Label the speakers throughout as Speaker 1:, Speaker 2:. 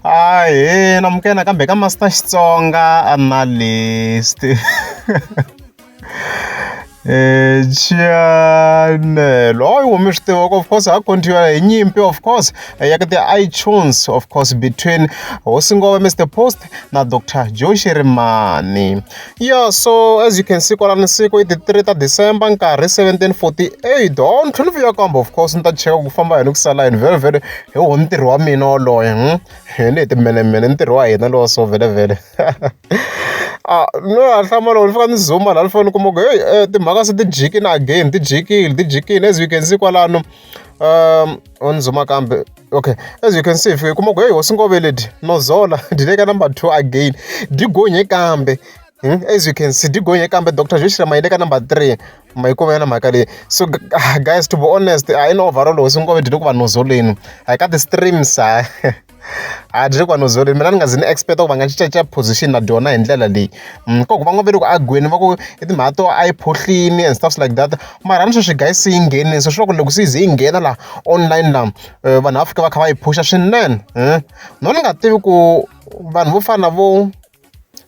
Speaker 1: Ahee namukela nakambe ka Master Xitsonga Analyst channel hayi mi swi tiva of course ha continue hi nyimpi of course ya ka ti-iTunes of course between Hosi Ngove Mr Post na Dr Joe Shirimani yeah so as you can see kwalano siku i ti-3 ta December nkarhi 17:48 oh ni tlhela ni vuya kambe of course ni ta cheka ku famba yini ku sala yini vhele vhele hi wona ntirho wa mina wolowo hi ni hi timenemene ntirho wa hina lowa so vhele vhele a no ha hlamala loko ni fika ni zuma laha ni fika ni kuma ku heyi timhaka se ti jikile again ti jikile ti jikile as you can see kwalano ni zuma kambe okay as you can see hi kuma ku heyi hosi ngove leti no zola di le ka number 2 again di gonye kambe as you can see di gonye kambe Dr Joe Shirimani yi le ka number 3 ma yi kuma yona mhaka leyi so guys to be honest a yi na overall hosi ngove di le ku va nozoleni a hi ka ti-streams ha a di le ku va nozoleni mina ni nga zi ni expect ku va nga cincacinca position na dyona hi ndlela leyi ko ku va nga ve le ku agweni va ku i timhaka to a yi phohlini and stuff like that mara ni sweswi guys se yi nghenini so swi ku loko se yi ze yi nghena laha online laha vanhu va fika va kha va yi phusha swinene no ni nga tivi ku vanhu vo fana na vo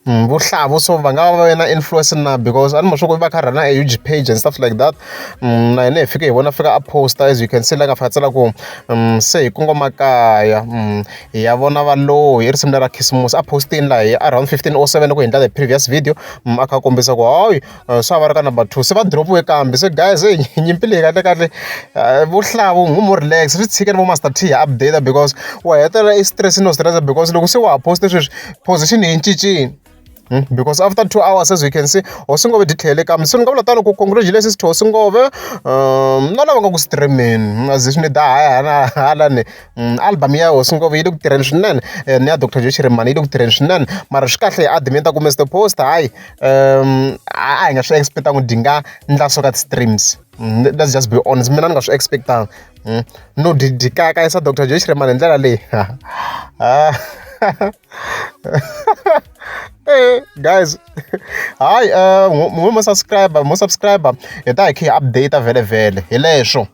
Speaker 1: Vuhlavu so va nga va va ve na influence na because a ni ma swa ku va kha run a huge page and stuff like that na hina hi fike hi vona fika a post-a as you can see la nga fika tsala ku se hi kongoma kaya hi ya vona valoyi i risimu leri ra khisimusi a post-ini laha hi around 15:07 loko hi endla the previous video a kha a kombisa ku hayi swa va ri ka number 2 se va drop-iwe kambe se guys hey nyimpi leyi kahle kahle vuhlavu n'wi mo relax swi tshikeni vo Master T hi update because wa hetelela i stress no stress because loko se wa ha post sweswi position yi cincile because after 2 hours as you can see hosi ngove dyi tlhele kambe se ni nga vula tano ku congratulations to hosi ngove na lava nga ku streameni as swi ni da haya halani album ya hosi ngove yi le ku tirheni swinene ni ya Dr Joe Shirimani yi le ku tirheni swinene mara swi kahle hi admit ku Mr Post hayi a hi nga swi expect-angi dyi nga ndla swo ka ti-streams let's just be honest mina ni nga swi expect-angi no dyi dyi kayakayisa Dr Joe Shirimani hi ndlela leyi guys hayi n'wi mo subscribe mo subscribe hi ta hi kha hi update vhele vhele hi leswo.